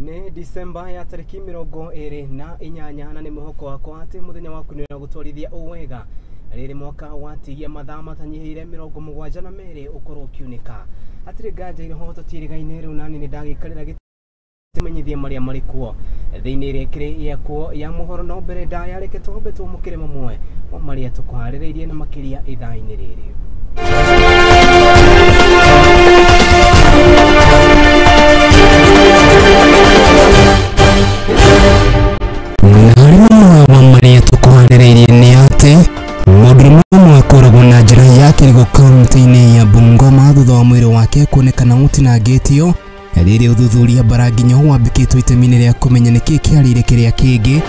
Nĩ December ya tarĩki 28 na nĩ mwĩhoko wakwa atĩ mũthenya waku nĩ ũgũtwarithia o wega. Rĩrĩ mwaka watigia mathaa matanyihĩire 72 ũkorwo ũkiunĩka. Hatirĩ nganja iroho tũtiĩrĩgaine rĩu nani nĩ ndagĩikarĩra gĩtĩ menyithie marĩa marĩ kuo thĩinĩ rĩkĩrĩ yakuo ya mohoro no mbere ndaya reke twambe twamũkĩre mamwe wa marĩa tũkũharĩrĩirie na makĩria ithaa-inĩ rĩrĩ. Marĩa tũkũharĩrĩirie nĩ atĩ mũndũrũme ũmwe akoragwo na njĩra ya kĩrigo kaunti-inĩ ya Bungoma thutha wa mwĩrĩ wake kuonekana ũtinangĩtio. Rĩrĩ ũthuthuria bara nginyo wambĩkĩtwo itemi-inĩ rĩa kũmenya nĩkĩ kĩarĩire kĩrĩa kĩngĩ.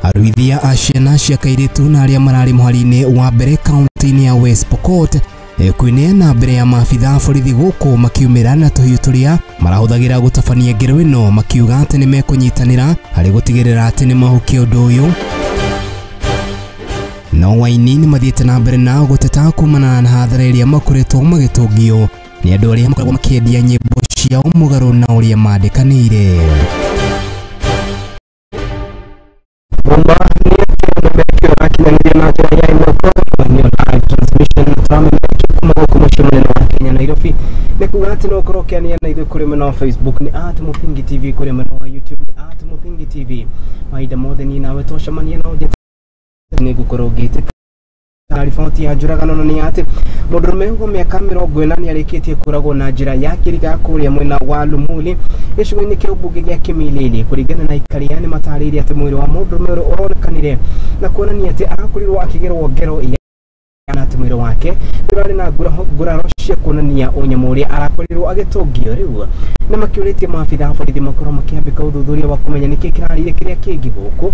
Aruithia a ciana cia kairĩtu na arĩa mararĩ mũhari-inĩ wa mbere kaunti-inĩ ya West Pokot kwĩneana mbere ya maabitha a borithi gũkũ makiumĩra na tũhiũ tũrĩa marahũthagĩra gũtabania ngero ĩno makiuga atĩ nĩ mekũnyitanĩra harĩ gũtigĩrĩra atĩ nĩ mahukia ũndũ ũyũ. No waini nĩ mathiĩte na mbere na gũteta kumana na hathara ĩrĩa makoretwo magĩtũngio nĩ andũ arĩa makoragwo makĩendia nyĩmbo ciao mũgarũ na ũrĩa mandĩkanĩire. Na njĩra ya ĩmwe kwa ĩmwe nĩyo live transmission tũramemerekia kuma gũkũ mũciĩ mũnene wa Kenya Nairobi. Nĩ kuga atĩ no ũkorwo ũkĩania na ithuĩ kũrĩ mwena wa Facebook nĩ @Mũthingi TV, kũrĩ mwena wa YouTube nĩ @Mũthingi TV. Mahinda mothe niĩ nawe twacemania na ũnjĩte nĩ ngũkorwo ngĩtĩka. Riboti ya njũragano nĩ atĩ mũndũrũme wa mĩaka 40 nĩ arĩkĩtie kũragwo na njĩra ya kĩriga kũrĩa mwena wa Lumuli gĩcigo-inĩ kĩa ũmbunge gĩa Kimilili. Kũringana na aikaria nĩ matarĩirie atĩ mwĩrĩ wa mũndũrũme ũrĩa ũronekanire na kuonania atĩ arakorirwo akĩgerwo ngero na atĩ mwĩrĩ wake ũrarĩ na nguraro cia kuonania ũnyamũ ũrĩa arakorirwo agĩtũngio. Rĩu nĩ makĩũrĩtie maabitha a borithi makorwo makĩambĩka ũthuthuria wa kũmenya nĩkĩ kĩrarĩire kĩrĩa kĩngĩ gũkũ.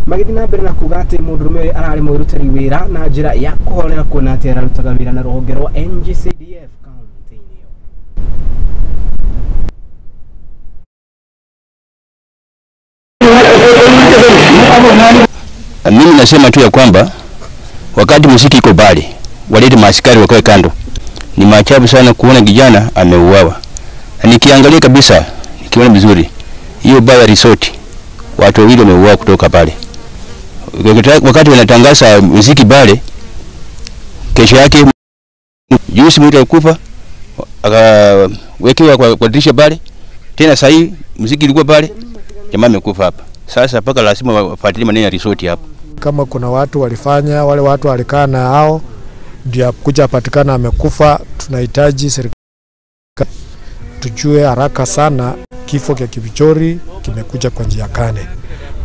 Magĩthiĩ na mbere na kuga atĩ mũndũrũme ũyũ ararĩ mwĩrutĩri wĩra na njĩra ya kũhorera kuona atĩ ararutaga wĩra na rũhonge rwa NGCDF kaunti-inĩ ĩyo. Mimi nasema tu ya kwamba wakati muziki iko bali, walete maaskari wakae kando. Ni maajabu sana kuona kijana ameuawa. Na nikiangalia kabisa, nikiona vizuri, hiyo baa ya resort watu wawili wameuawa kutoka pale. Wakati wanatangaza muziki bale, kesho yake juzi mtu alikufa akawekewa kwa dirisha pale. Tena sasa hii muziki ilikuwa pale, jamaa amekufa hapa. Sasa paka lazima wafuatilie maneno ya resort hapo. Kama kuna watu walifanya, wale watu walikaa na hao ndio kuja patikana amekufa, tunahitaji serikali tujue haraka sana kifo cha Kibichori kimekuja kwa njia gani.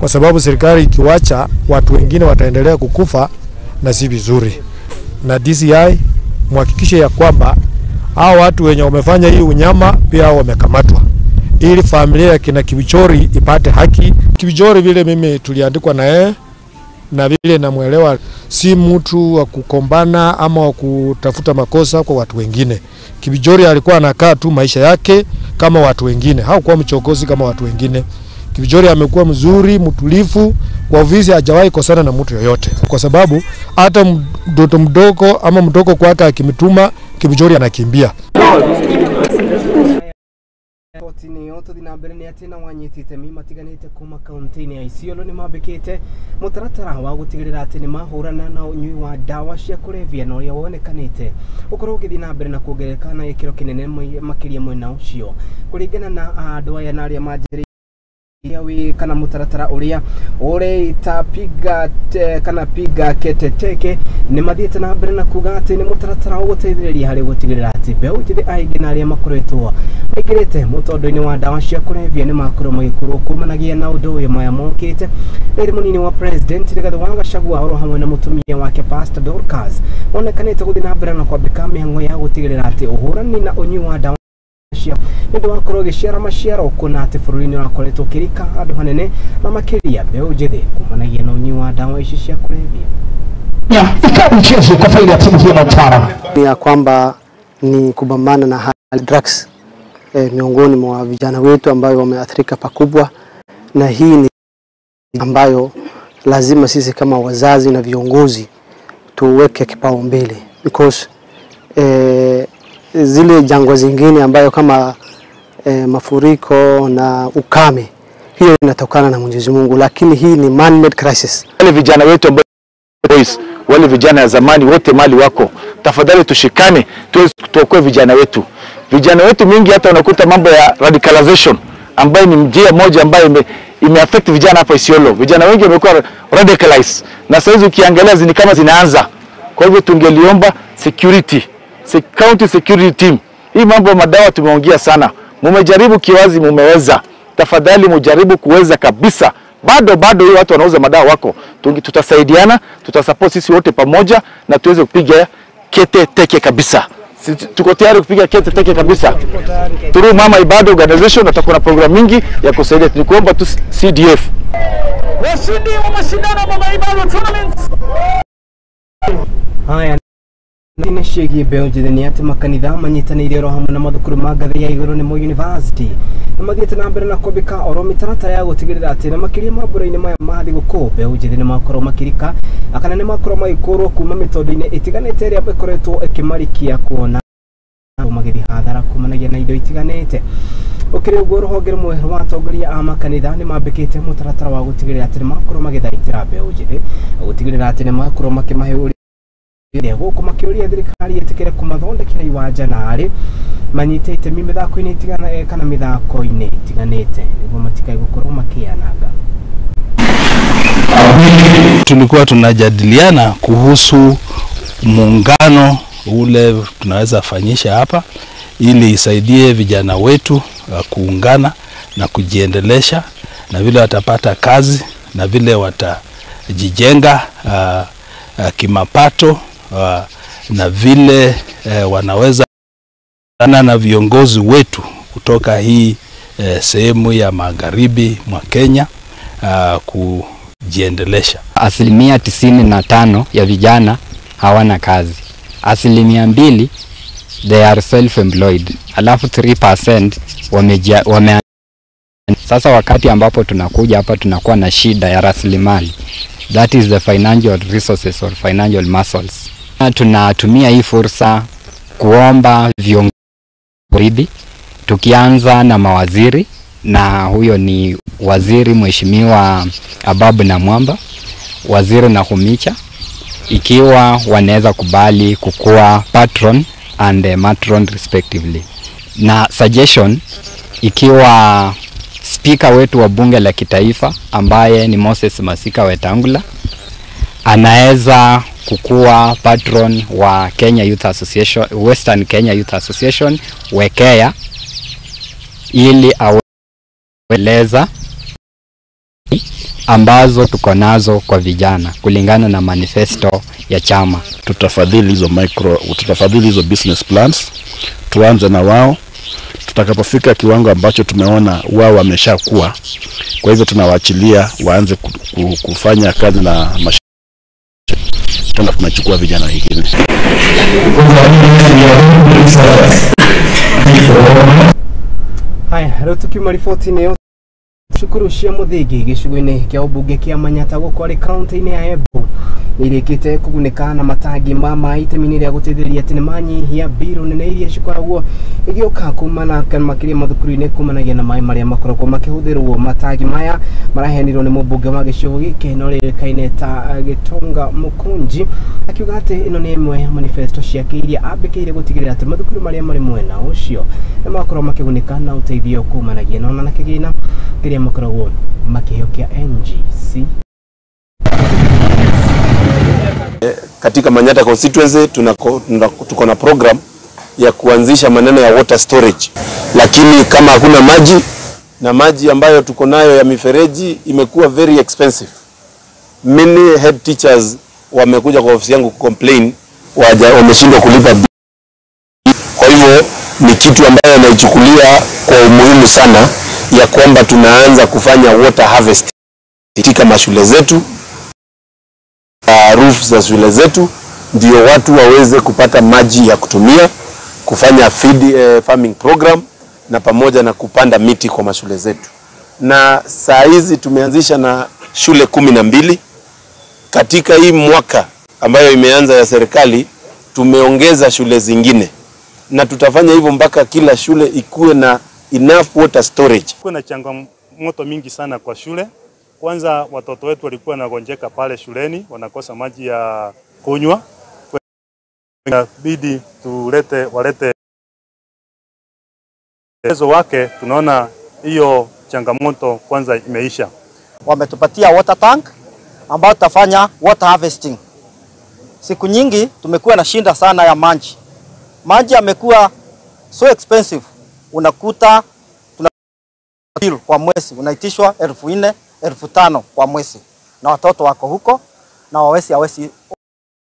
Kwa sababu serikali ikiwacha watu wengine wataendelea kukufa na si vizuri. Na DCI muhakikishe ya kwamba hao watu wenye wamefanya hii unyama pia wamekamatwa, ili familia ya kina Kibichori ipate haki. Kibichori vile mimi tuliandikwa na yeye na vile namuelewa, si mtu wa kukombana ama wa kutafuta makosa kwa watu wengine. Kibichori alikuwa anakaa tu maisha yake kama watu wengine, hakuwa mchokozi kama watu wengine. Kibichori amekuwa mzuri, mtulivu, kwa ofisi hajawahi kosana na mtu yoyote, kwa sababu hata mtoto mdogo ama mdogo kwake akimtuma Kibichori anakimbia. Riboti ĩyo tũthiĩ na mbere nĩ atĩ na wanyiti itemi matiganĩte kuma kaunti-inĩ ya Isiolo nĩ mambĩkĩte mũtaratara wa gũtigĩrĩra atĩ nĩ mahũrana na ũnyui wa ndawa cia kũrebia na ũrĩa wonekanĩte ũkorwo ũgĩthiĩ na mbere na kuongerereka na gĩkĩro kĩnene makĩria mwena ũcio. Kũringana na andũ aya na arĩa manjĩrĩirie wĩ kana mũtaratara ũrĩa ũreita piga kana piga keteteke nĩ mathiĩte na mbere na kuga atĩ nĩ mũtaratara ũgũteithĩrĩria harĩ gũtigĩrĩra atĩ mbeũ njĩthĩ aingĩ na arĩa makoretwo maingĩrĩte mũtondo-inĩ wa ndawa cia kũrebia nĩ makorwo magĩkorwo kumanagia na ũndũ ũyũ. Maya mokĩte rĩrĩ mũnini wa president Rigathĩ wa Gachagua oro hamwe na mũtumia wake Pastor Dorcas monekanĩte gũthiĩ na mbere na kwambĩka mĩhang'o ya gũtigĩrĩra atĩ ũhũrani na ũnyui wa ndawa cia nĩ wakorwo ũgĩciara maciaro kuona atĩ bũrũri nĩ ũrakoretwo ũkĩrika handũ hanene na makĩria mbeũ njĩthĩ kumanagia na ũnyui wa ndawa ici cia kũrebia. Ikawa mchezo kwa faida ya timu hiyo na Mtwara ni kwamba ni kupambana na hali drugs miongoni mwa vijana wetu ambayo wameathirika pakubwa, na hii ni ambayo lazima sisi kama wazazi na viongozi tuweke kipaumbele, because zile jangwa zingine ambayo kama mafuriko na ukame, hiyo inatokana na Mwenyezi Mungu, lakini hii ni man-made crisis. Wale vijana wetu ambao boys, wale vijana ya zamani wote mali wako, tafadhali tushikane tuokoe vijana wetu. Vijana wetu mingi hata unakuta mambo ya radicalization ambayo ni njia moja ambayo imeaffect vijana hapa Isiolo. Vijana wengi wamekuwa radicalized na sasa ukiangalia zini kama zinaanza. Kwa hivyo tungeliomba security, county security team. Hii mambo ya madawa tumeongea sana. Mumejaribu kiwazi, mumeweza. Tafadhali mujaribu kuweza kabisa. Bado hiyo watu wanauza madawa wako. Tutasaidiana, tutasupport sisi wote pamoja na tuweze kupiga kete teke kabisa. Tuko tayari kupiga kete teke kabisa. Through Mama Ibada Organization tutakuwa na program mingi ya kusaidia. Tunakuomba tu CDF. Washindi wa mashindano Mama Ibada Tournament. Haya nĩ ciĩgiĩ mbeũ njĩthĩ nĩ atĩ makanitha manyitanĩire oro hamwe na mathukuru ma ngathĩ ya igũrũ nĩmo university nĩ mathiĩte na mbere na kwambĩka oro mĩtaratara ya gũtigĩrĩra atĩ na makĩria mambũra-inĩ maya ma thigũkũ mbeũ njĩthĩ nĩ makorwo makĩrika kana nĩ makorwo magĩkũrwo kuma mĩtondo-inĩ ĩtiganĩte ĩrĩa ĩkoretwo ĩkĩmarikia kuona magĩthiĩ hathara kumanagia na indo itiganĩte. Ũkĩrĩ ũguo rũhonge rũmwe rwa atongoria a makanitha nĩ mambĩkĩte mũtaratara wa gũtigĩrĩra atĩ nĩ makorwo magĩthaitĩra mbeũ njĩthĩ gũtigĩrĩra atĩ nĩ makorwo makĩmahe gũkũ makĩũria thirikari ĩtĩkĩre kũmathondekera iwanja na arĩ manyite itemi mĩthako-inĩ ĩtigana kana mĩthako-inĩ ĩtiganĩte nĩguo matikae gũkorwo makĩananga. Tulikuwa tunajadiliana kuhusu muungano ule tunaweza fanyisha hapa ili isaidie vijana wetu kuungana na kujiendelesha, na vile watapata kazi na vile watajijenga kimapato, na vile wanaweza na viongozi wetu kutoka hii sehemu ya magharibi mwa Kenya kujiendelesha. 95% ya vijana hawana kazi, 2% they are self-employed, alafu 3% wame. Sasa wakati ambapo tunakuja hapa tunakuwa na shida ya rasilimali, that is the financial resources or financial muscles. Tunatumia hii fursa kuomba viongozi, tukianza na mawaziri, na huyo ni waziri Mheshimiwa Ababu na Mwamba, waziri Nakhumicha, ikiwa wanaweza kubali kukua patron and matron respectively. Na suggestion, ikiwa speaker wetu wa bunge la kitaifa ambaye ni Moses Masika Wetangula anaweza kukua patron wa Kenya Youth Association, Western Kenya Youth Association WEKEA, ili aweleza ambazo tuko nazo kwa vijana kulingana na manifesto ya chama. Tutafadhili hizo tutafadhili hizo business plans, tuanze na wao. Tutakapofika kiwango ambacho tumeona wao wameshakuwa, kwa hivyo tunawaachilia waanze kufanya kazi na tena tunachukua vijana wengine. Haya, rĩu tukiuma riboti-inĩ cukuru cia mũthingi gĩcigo-inĩ kĩa ũmbunge kĩa Manyata gũkũ arĩ kaunti-inĩ ya Embu nĩirĩkĩte kũgunĩka na matangi ma maĩ itemi-inĩ rĩa gũteithĩrĩria atĩ nĩmanyihia mbirũ nene iria cikoragwo igĩũka kumana kana makĩria mathukuru-inĩ kumanagia na maĩ marĩa makoragwo makĩhũthĩrwo. Matangi maya maraheanirwo nĩ mũmbunge wa gĩcigo gĩkĩ na ũrĩa ũĩkaine ta Gĩtonga Mũkũnji, akiuga atĩ ĩno nĩ ĩmwe ya manifesto ciake iria ambĩkĩire gũtigĩrĩra atĩ mathukuru marĩa marĩ mwena ũcio nĩmakorwo makĩgunĩka na ũteithio kumanagia na ona na kĩgĩna kĩrĩa makoragwo makĩheo kĩa NGC. Katika Manyata constituency tuko na program ya kuanzisha maneno ya water storage, lakini kama hakuna maji na maji ambayo tuko nayo ya mifereji imekuwa very expensive. Many head teachers wamekuja kwa ofisi yangu kucomplain wameshindwa kulipa. Kwa hivyo ni kitu ambayo naichukulia kwa umuhimu sana, ya kwamba tunaanza kufanya water harvest katika mashule zetu, roof za shule zetu, ndio watu waweze kupata maji ya kutumia, kufanya feed farming program na pamoja na kupanda miti kwa mashule zetu. Na saa hizi tumeanzisha na shule 12 katika hii mwaka ambayo imeanza ya serikali. Tumeongeza shule zingine na tutafanya hivyo mpaka kila shule ikuwe na enough water storage. Kuna changamoto mingi sana kwa shule. Kwanza watoto wetu walikuwa wanagonjeka pale shuleni, wanakosa maji ya kunywa. Inabidi tulete walete uwezo wake, tunaona hiyo changamoto kwanza imeisha. Wametupatia water tank ambayo tutafanya water harvesting. Siku nyingi tumekuwa na shinda sana ya maji. Maji yamekuwa so expensive. Unakuta tuna bill kwa mwezi unaitishwa 4,000, 5,000 kwa mwezi. Na watoto wako huko na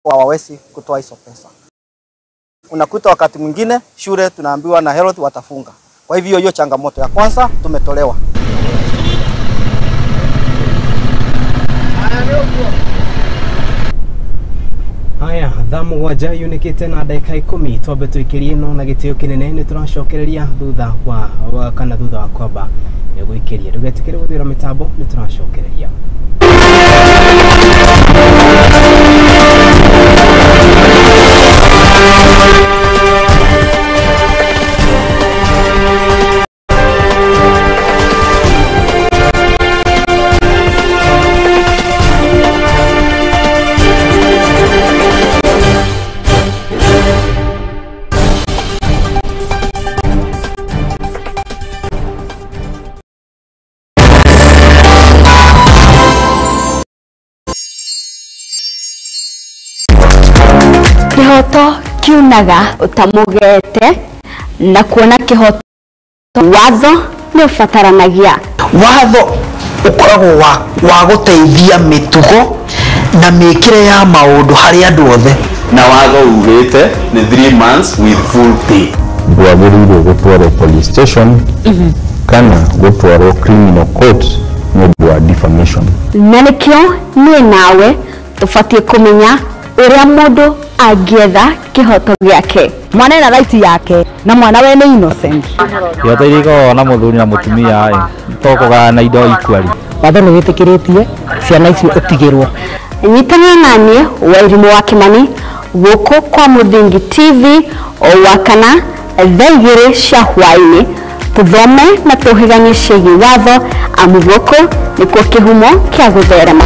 hawawezi kutoa hizo pesa. Unakuta wakati mwingine shule tunaambiwa na health watafunga. Kwa hivyo hiyo changamoto ya kwanza tumetolewa. Haya, thaa mũgwanja yunĩkĩte na ndagĩka 10 twambe tũikĩrie ĩno na gĩtĩo kĩnene nĩ tũracokereria thutha wa kana thutha wa kwamba gũikĩria ndũgetĩkĩre gũthira mĩtambo nĩ tũracokereria. Kihoto kiunaga utamugete na kuona kihoto watho ni ubataranagia. Watho ukoragwo wa guteithia mitugo na mikire ya maundu hari andu othe. Na watho ugite ni 3 months with full pay. Ndwagĩrĩirwo gũtwarwo police station kana gũtwarwo criminal court nĩ ũndũ wa defamation. Na nĩkĩo niĩ nawe tũbatiĩ kũmenya ũrĩa mũndũ angĩetha kĩhoto gĩake. Mwana ena right yake na mwana we nĩ innocent. Kĩhoto iria ikoragwo na mũthuri na mũtumia ĩ to kũgayana indo equally. Watho nĩ wĩtĩkĩrĩtie ciana icio ũtigĩrwo. Nyitanĩra na niĩ Wairimũ wa Kimani gũkũ kwa Mũthingi TV o Wakana thaa 2 cia hwaĩ-inĩ tũthome na tũhĩganie ciĩgiĩ watho amu gũkũ nĩkuo kĩhumo kĩa gũtherema.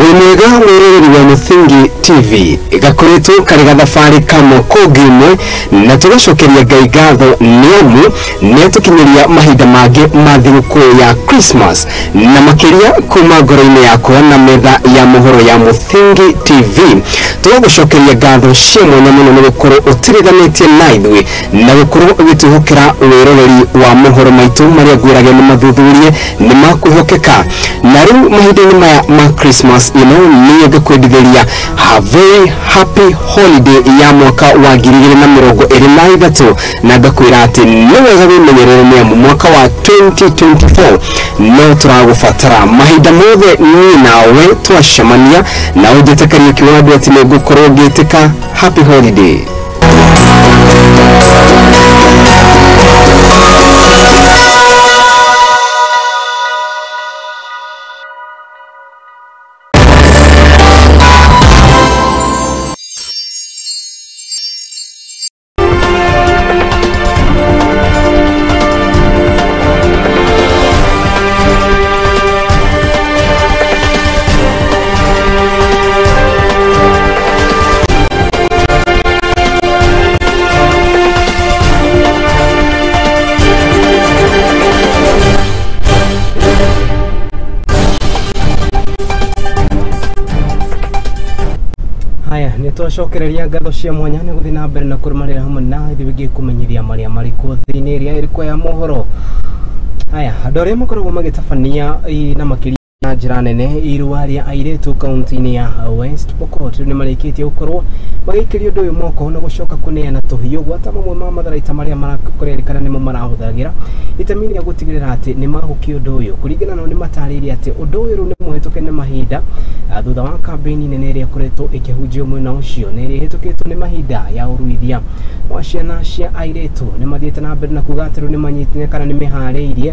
Wĩmwega mwĩroreri wa Mũthingi TV gakoretwo karĩ gathabarĩ ka mwaka ũngĩ ũmwe na tũgacokeria Ngai ngatho nĩ amu nĩatũkinyĩria mahinda mangĩ ma thigũkũ ya Christmas na makĩria kuma ngoro-inĩ yakwa na metha ya mohoro ya Mũthingi TV. Tũgagũcokeria ngatho cia mwanya mũno nĩ gũkorwo ũtiriganĩtie na ithuĩ na gũkorwo ũgĩtwĩhokera wĩroreri wa mohoro maitũ marĩa ngwĩrage nĩ mathuthurie nĩ makwĩhokeka. Na rĩu mahinda-inĩ maya ma Christmas ĩno nĩ ngũkwendithĩria a very happy holiday ya mwaka wa 2023 na ngakwĩra atĩ nĩ wega wĩmenyerere nĩ amu mwaka wa 2024 no tũragũbatara mahinda mothe niĩ nawe twacemania na ũnjĩte Kariũki wa andũ atĩ nĩ ngũkorwo ngĩtĩka happy holiday. Twacokereria ngatho cia mwanya nĩ gũthiĩ na mbere na kũrũmanĩra hamwe na ithuĩ ngĩkũmenyithia marĩa marĩkuo thĩinĩ ĩrĩa ĩrĩkuo ya mohoro. Haya, andũ arĩa makoragwo magĩtabania na makĩria na njĩra nene irũa rĩa airĩtu kaunti-inĩ ya West Pokot rĩu nĩmarĩkĩtie gũkorwo magĩikĩria ũndũ ũyũ moko na gũcoka kũneana tũhiũ gwata mamwe ma matharaita marĩa marakũrerĩkana nĩmo marahũthagĩra itemi rĩa gũtigĩrĩra atĩ nĩ mahukia ũndũ ũyũ. Kũringana nao nĩmatarĩirie atĩ ũndũ ũyũ rĩu nĩ mũhĩtũke nĩ mahinda thutha wa kambĩini nene ĩrĩa ĩkoretwo ĩkĩhunjio mwena ũcio na ĩrĩa ĩhĩtũkĩtwo nĩ mahinda ya ũruithia wa ciana cia airĩtu. Nĩmathiĩte na mbere na kuga atĩ rĩu nĩmanyitire kana nĩmeharĩirie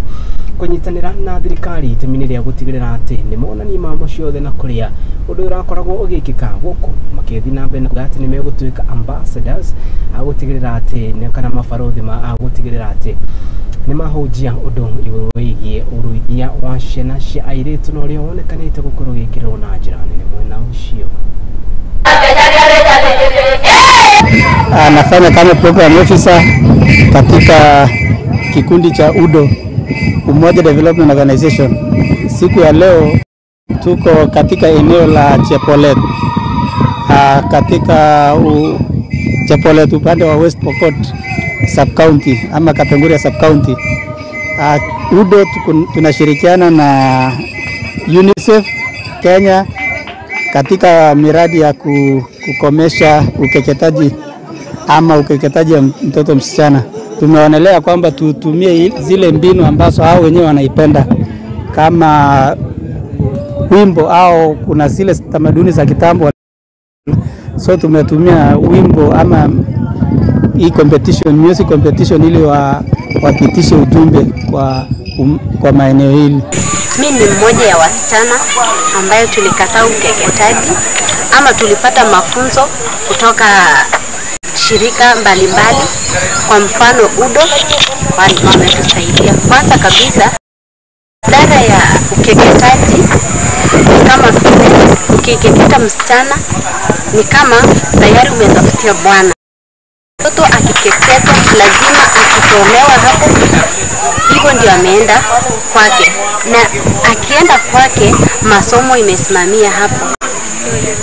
kũnyitanĩra na thirikari itemi-inĩ rĩa gũtigĩrĩra atĩ nĩmonania mamo ciothe na kũrĩa ũndũ ũrakoragwo ũgĩkĩka gũkũ makĩthiĩ na mbere na kuga atĩ nĩmegũtuĩka ambassadors a gũtigĩrĩra atĩ kana mabarũthi ma a gũtigĩrĩra atĩ nĩmahunjia ũndũ igũrũ wĩgiĩ ũruithia wa ciana cia airĩtu na ũrĩa wonekanĩte gũkorwo ũgĩkĩrĩrwo na njĩra nene mwena ũcio. Anafanya kama program officer katika kikundi cha UDO, Umoja Development Organization. Siku ya leo tuko katika eneo la Chepolet, katika Chepolet upande wa West Pokot sub county ama Kapenguria sub county. UDO tunashirikiana na UNICEF Kenya katika miradi ya kukomesha ukeketaji ama ukeketaji ya mtoto msichana. Tumeonelea kwamba tutumie zile mbinu ambazo hao wenyewe wanaipenda kama wimbo au kuna zile tamaduni za kitambo. So tumetumia wimbo ama hii competition, music competition, ili wapitishe ujumbe kwa maeneo hili. Mimi ni mmoja ya wasichana ambayo tulikataa ukeketaji ama tulipata mafunzo kutoka shirika mbalimbali. Kwa mfano UDO wametusaidia. Kwanza kabisa, dhara ya ukeketaji ni kama vile ukikeketa msichana ni kama tayari umetafutia bwana. Mtoto akikeketwa lazima akitolewa hapo, hivyo ndio ameenda kwake, na akienda kwake masomo imesimamia hapo.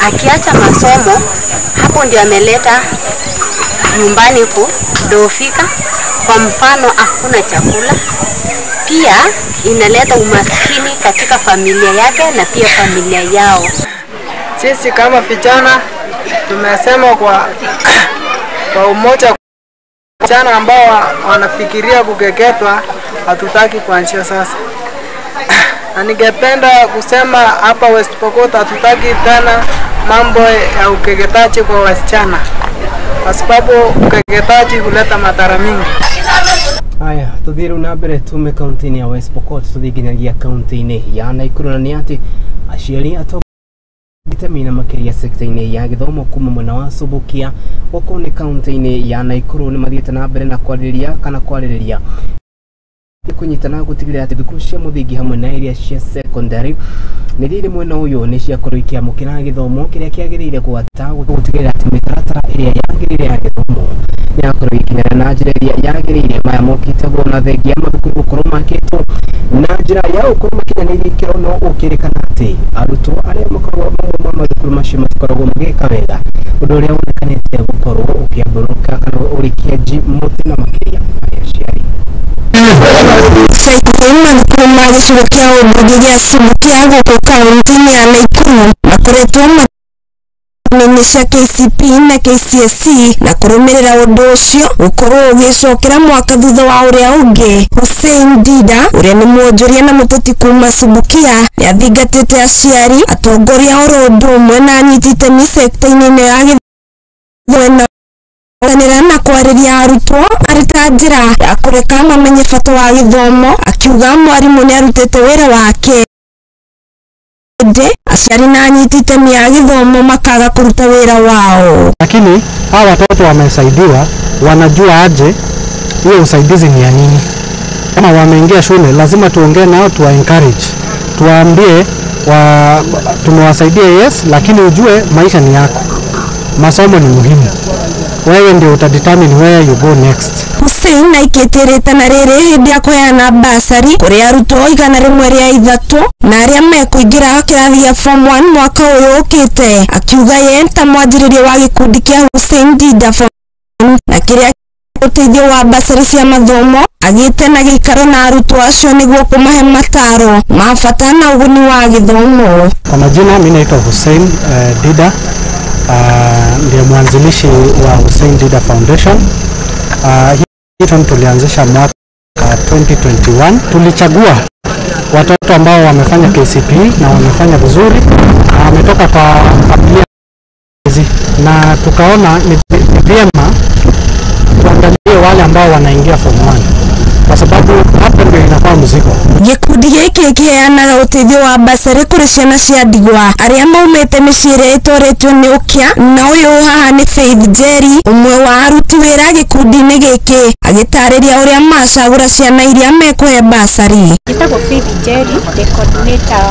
Akiacha masomo hapo ndio ameleta nyumbani kudhoofika. Kwa mfano hakuna chakula, pia inaleta umaskini katika familia yake na pia familia yao. Sisi kama vijana tumesema kwa umoja, vijana ambao wanafikiria kukeketwa hatutaki kuanzia sasa. Na ningependa kusema hapa West Pokot hatutaki tena mambo ya ukeketaji kwa wasichana, kwa sababu ukeketaji huleta madhara mingi. Haya, tuthiĩ rĩu na mbere tume kaunti-inĩ ya West Pokot tuthiĩ nginyagia kaunti-inĩ ya Nakuru, na nĩ atĩ aciari itemi na makĩria sekta-inĩ ya gĩthomo kuma mwena wa Subukia gũkũ nĩ kaunti-inĩ ya Nakuru nĩmathiĩte na mbere na kwarĩrĩria kana kwarĩrĩria kũnyitana gũtigĩrĩra atĩ thukuru cia mũthingi hamwe na iria cia secondary nĩ rĩrĩ mwena ũyũ nĩ ciakorwo ikĩamũkĩra gĩthomo kĩrĩa kĩagĩrĩire gwata gũtigĩrĩra atĩ mĩtaratara ĩrĩa yagĩrĩire ya gĩthomo nĩyakorwo ĩgĩkinyana na njĩra ĩrĩa yagĩrĩire. Maya mokĩte kuona thengia mathukuru gũkorwo makĩtwo na njĩra ya gũkorwo makinyanĩirie ikĩro, no ũkĩrĩkana atĩ arutwo arĩa makoragwo mamwe ma mathukuru macio matikoragwo magĩka wega, ũndũ ũrĩa wonekanĩte gũkorwo ũkĩambũrũka kana ũrĩkĩanji mũtĩ na makĩria harĩ aciari. Mathukuru ma gĩcigo kĩa ũmbunge gĩa Subukia gũkũ kaunti-inĩ ya Nakuru makoretwo nene cia KCP na KCSE na kũrũmĩrĩra ũndũ ũcio gũkorwo ũgĩcokera mwaka thutha wa ũrĩa ũngĩ. Hussein Dida ũrĩa nĩ mwonjoria na mũteti kuma Subukia nĩathingatĩte aciari, atongoria oro ũndũ ũmwe na anyiti itemi sekta-inĩ ĩno ya gĩthomo na kwarĩria arutwo arĩ ta njĩra ya kũreka mamenye bata wa gĩthomo, akiuga mwarimũ nĩarutĩte wĩra wake ĩndĩ aciari na anyiti itemi a gĩthomo makaga kũruta wĩra wao. Lakini hawa watoto wamesaidiwa, wanajua aje hiyo usaidizi ni ya nini. Kama wameingia shule lazima tuongee nao, tuwa encourage, tuwaambie tumewasaidia, yes, lakini ujue maisha ni yako, masomo ni muhimu, wewe ndio utadetermine where you go next. Hussein aikĩtie rĩtana rĩrĩ hĩndĩ ya kũheana basari kũrĩ arutwo 103 na arĩa mekũingĩra kĩrathi gĩa form 1 mwaka ũyũ ũkĩte, akiuga ye ta mwanjĩrĩria wa gĩkundi kĩa Hussein Dida Foundation na kĩrĩa Ũteithio wa basarĩ cia mathomo agĩte na gĩikaro na arutwo acio nĩguo kũmahe mataro ma bata na ũguni wa gĩthomo. Kwa majina mimi naitwa Hussein Dida, ndiye mwanzilishi wa Hussein Dida Foundation. Hii tulianzisha mwaka 2021. Tulichagua watoto ambao wamefanya KCPE na wamefanya vizuri na wametoka kwa familia hizi, na tukaona ni vyema tuangalie wale ambao wanaingia form 1 kwa sababu hapo ndio inakuwa mzigo. Gĩkundi gĩkĩ kĩheanaga ũteithio wa basarĩ kũrĩ ciana cia ndigwa arĩa maumĩte mĩciĩ ĩrĩa ĩtoretio nĩ ũkĩa, na ũyũ haha nĩ Faith Jerry, ũmwe wa aruti wĩra gĩkundi-inĩ gĩkĩ, agĩtarĩria ũrĩa macagũra ciana iria mekũhe basarĩ. Njĩtagwo Faith Jerry, the coordinator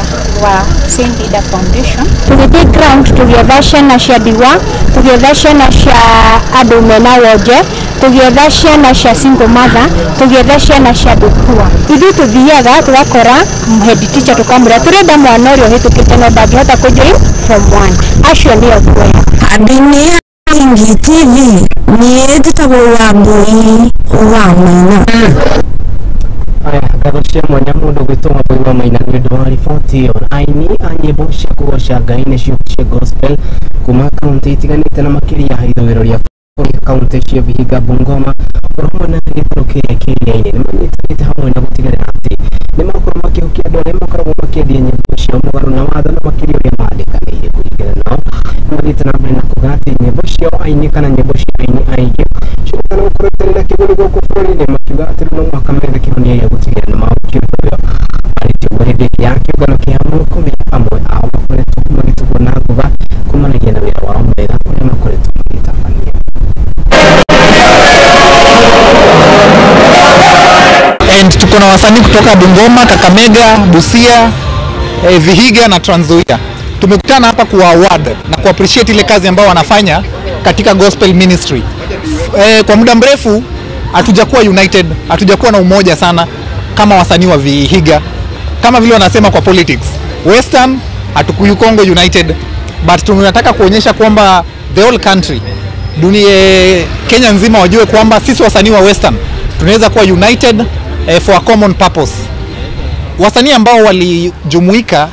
wa Saint Dida Foundation. Tũgĩthiĩ ground tũgĩetha ciana cia ndigwa, tũgĩetha ciana cia andũ mena wonje, tũgĩetha ciana cia single mother, tũgĩetha ciana cia andũ poor. Ithuĩ tũthiaga tũgakora head teacher tũkamwĩra tũrenda mwana ũrĩa ũhĩtũkĩte no ndangĩhota kũjoin form 1, acio nĩo tuoya. Handũ-inĩ Ingi TV niĩ njĩtagwo Wambui wa Maina. Aya, ngatho cia mwanya mũndũ gwĩtwo Wambui wa Maina nĩ ũndũ wa riboti ĩyo. Aini a nyĩmbo cia kũgoca Ngai nĩcio cia gospel kuma kaunti itiganĩte na makĩria ithũĩro rĩa bũrũri, kaunti cia Vihiga, Bungoma oro hamwe na gĩtarũ kĩrĩa kĩ iria-inĩ nĩmanyitanĩte hamwe na gũtigĩrĩra atĩ nĩmakorwo makĩhukia andũ arĩa makoragwo makĩendia nyĩmbo ciao mũgarũ na watho na makĩria ũrĩa mandĩkanĩire. Kũringana nao nĩmathiĩte na mbere na kuga atĩ nyĩmbo ciao aini kana nyĩmbo cia aini aingĩ ciũkana gũkorwo itarĩ na kĩguni gũkũ bũrũri-inĩ, makiuga atĩ no mũhaka methe kĩhonia gĩa gũtigĩrĩra nĩmahukia ũndũ ũyũ. Marĩtie ũguo hĩndĩ ya kĩũngano kĩa kũmenya amwe ao makoretwo magĩtugwo na ngũga kumanagia na wĩra wao mwega ũrĩa makoretwo magĩtabania. And tuko na wasanii kutoka Bungoma, Kakamega, Busia, Vihiga na Trans Nzoia. Tumekutana hapa kuwa award na ku appreciate ile kazi ambayo wanafanya katika gospel ministry. Kwa muda mrefu hatujakuwa united, hatujakuwa na umoja sana kama wasanii wa Vihiga. Kama vile wanasema kwa politics, Western hatukuyu Kongo united, but tunataka kuonyesha kwamba the whole country, dunia Kenya nzima wajue kwamba sisi wasanii wa Western tunaweza kuwa united for a common purpose. Wasanii ambao walijumuika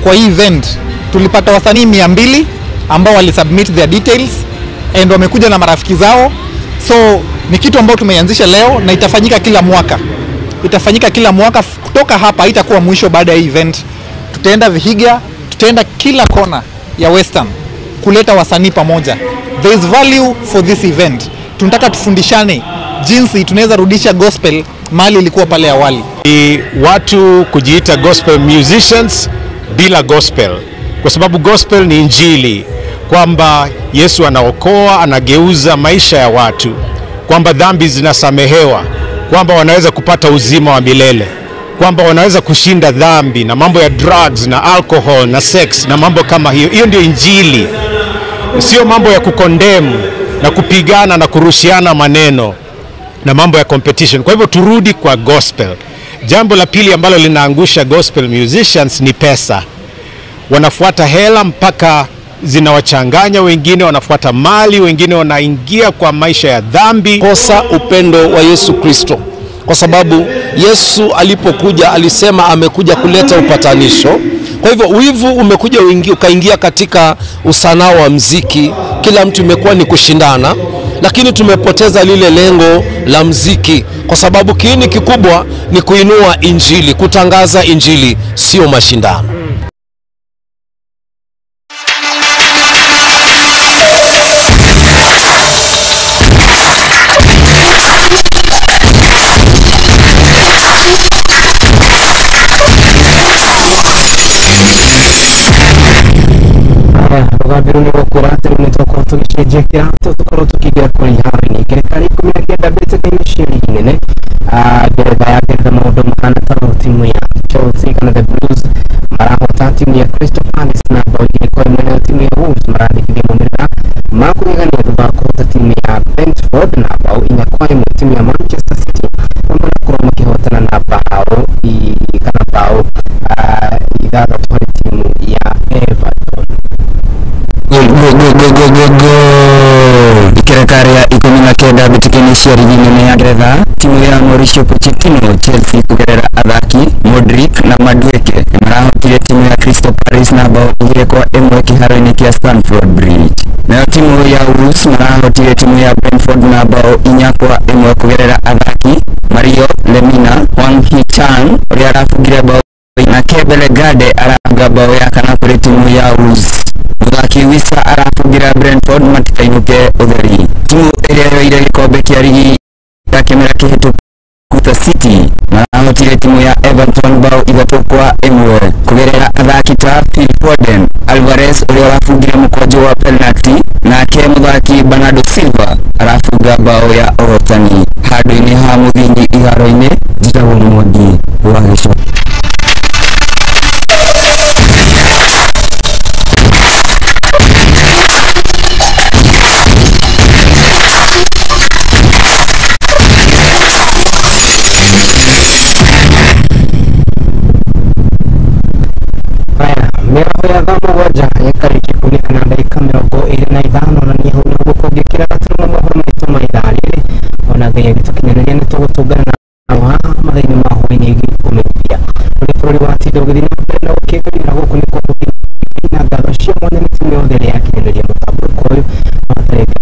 kwa hii event, tulipata wasanii 200 ambao walisubmit their details and wamekuja na marafiki zao. So ni kitu ambao tumeianzisha leo na itafanyika kila mwaka. Itafanyika kila mwaka kutoka hapa, haitakuwa mwisho baada ya hii event. Tutaenda Vihiga, tutaenda kila kona ya Western kuleta wasanii pamoja. There is value for this event. Tunataka tufundishane jinsi tunaweza rudisha gospel mali ilikuwa pale awali. Ni watu kujiita gospel musicians bila gospel, kwa sababu gospel ni injili, kwamba Yesu anaokoa, anageuza maisha ya watu, kwamba dhambi zinasamehewa, kwamba wanaweza kupata uzima wa milele, kwamba wanaweza kushinda dhambi na mambo ya drugs na alcohol na sex na mambo kama hiyo. Hiyo ndio injili, sio mambo ya kukondemu na kupigana na kurushiana maneno na mambo ya competition. Kwa hivyo turudi kwa gospel. Jambo la pili ambalo linaangusha gospel musicians ni pesa. Wanafuata hela mpaka zinawachanganya, wengine wanafuata mali, wengine wanaingia kwa maisha ya dhambi. Kosa upendo wa Yesu Kristo, kwa sababu Yesu alipokuja alisema amekuja kuleta upatanisho. Kwa hivyo wivu umekuja ukaingia katika usanaa wa mziki, kila mtu imekuwa ni kushindana, lakini tumepoteza lile lengo la mziki, kwa sababu kiini kikubwa ni kuinua injili, kutangaza injili, sio mashindano. Rũgambiru nĩ gũkũra atĩ rĩu nĩtwakorwo tũgĩcenjia kĩratũ tũkorwo tũkĩingĩra kũrĩa iharo-inĩ ngerekano 19 mbĩtĩka-inĩ cia ligi nene Ngeretha ya Ngeretha maũndũ mahana ta timu ya Chelsea kana the Blues marahota timu ya Crystal Palace na bao 2-1, nayo timu ya Wolves marandĩkithia maumĩrĩra ma kũgegania thutha wa kũhota timu ya Brentford na bao 4-1. Timu ya Manchester City marakorwo makĩhotana na bao kana bao 6 harĩ timu ya Everton. Go, go, go, go, go, go. Theka rĩa 19 mbĩtĩka-inĩ cia rigi nene ya Ngeretha, timu ya Mauricio Pochettino Chelsea kũgerera athaki Modric na Madueke nĩmarahotire timu ya Crystal Palace na bao 2-1 kĩharo-inĩ kĩa Stamford Bridge. Nayo timu ya Wolves marahotire timu ya Brentford na bao 4-1 kũgerera athaki Mario Lemina, Hwang Hee-chan ũrĩa arabungire bao na Kebele Gade arafunga bao ya kana kũrĩ timu ya Wolves. Mũthaki Wissa arabungira Brentford matikainũke ũtheri. Timu ĩrĩa yoire gĩkombe kĩa rigi ya kĩmera kĩhĩtũku City marahotire timu ya Everton bao 3-1 kũgerera athaki ta Phil Foden, Alvarez ũrĩa ũrabungire mũkwanjũ wa penalty, nake mũthaki Bernardo Silva arafunga bao ya ũhotani. Handũ-inĩ ha mũthingi iharo-inĩ, njĩtagwo Mwangi wa Gĩco. Mĩaraho ya thaa 7 ĩkarĩkia kunĩka na ndagĩka 25 na nĩ hau nĩho gũkũngĩkĩra gaturumo mohoro maitũ ma ithaa rĩrĩ. Ona Ngai agĩtũkinyanĩria nĩ tũgũtũngana nao haha mathaa-inĩ ma hwaĩ-inĩ igĩkũmenyithia ũrĩa bũrũri watinda ũgĩthiĩ na mbere na gũkĩngũria, na gũkũ nĩkuo na ngatho cia mwanya nĩ timu yothe ĩrĩa yakinyanĩria mũtambũrũko ũyũ wa tarĩki.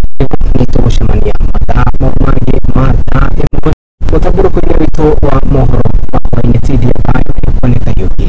Nĩ tũgũcemania mathaa mau mangĩ ma thaa 1 mũtambũrũko-inĩ witũ wa mohoro ma hwaĩ-inĩ. Tindia thayũ, nĩ kuoneka yũki.